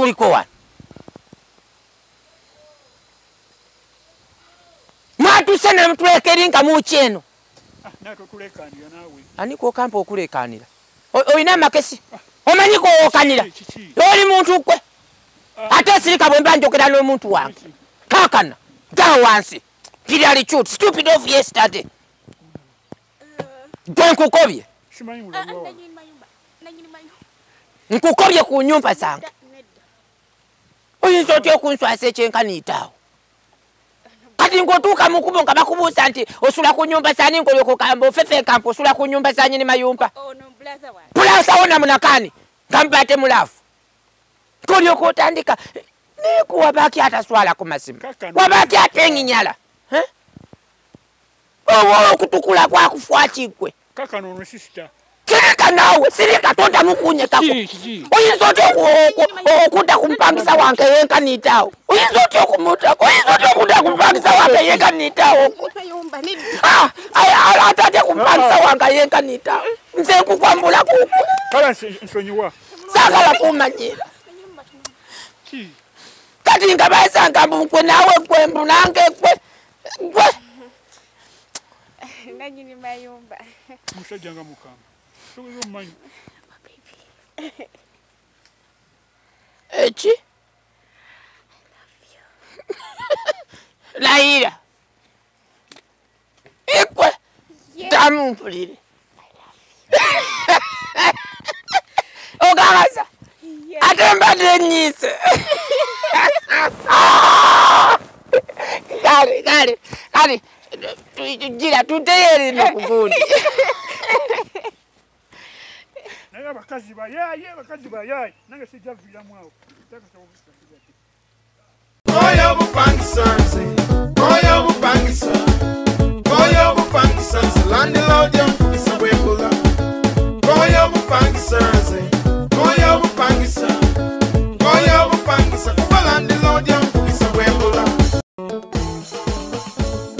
Tuliko wano. Mwatuse ne mutuleka eri nga muki eno. Ani kwokampa okulekanira? Olina amakesi? Omanyi kwowokanira? Oli muntu gwe. Ate sirika bwe mba njogera n'omuntu wange. Kaakana, dda wansi. Pirali cute, stupid of yesterday. Gwe nkukobye. Nkukobye ku nyumba zange. Oyinza otya okunswasa ekyenkaniitaawo? Kati ng'otuuka mu kkubo nga bakubuuza nti osula ku nyumba z'ani ng'olyoka ogamba ofefenkampa osula ku nyumba za nnyini mayumba. Pulasa wo namunakaani nga mubaate mulaafu. Ng'olyoka otandika naye gwe wabaaki ataswala ku mazima? Wabaaki atenginyala? Oba okutukula kwakufa ki ggwe? Sirika naawe, sirika tondamu kunnyekako. Oyinza otya okudda ku mupangisa wange eyenkaniitaawo? Oyinza otya okumutako? Oyinza otya okudda ku mupangisa wange eyenkaniitaawo? Ate atya ku mupangisa wange eyenkaniitaawo? Nze nkukwambula kukwe. Saagala kumanyira. Kati nga basanga mbu gwe naawe gwe mbu nange gwe gwe. Nanyini mayumba. Musajja nga mukama. Eki? Layira. Ikwe. Ddamu mpulire. Ogagaza. Ate mbadde nnyiise. Kale, kale, kale. Gira tuddeyo eri nno ku gundi. Naye abakazi bayaaye, abakazi bayaaye. Nange sijja viiramu awo. Oyo bupangisa nze, oyo bupangisa, oyo bupangisa nze, landlord.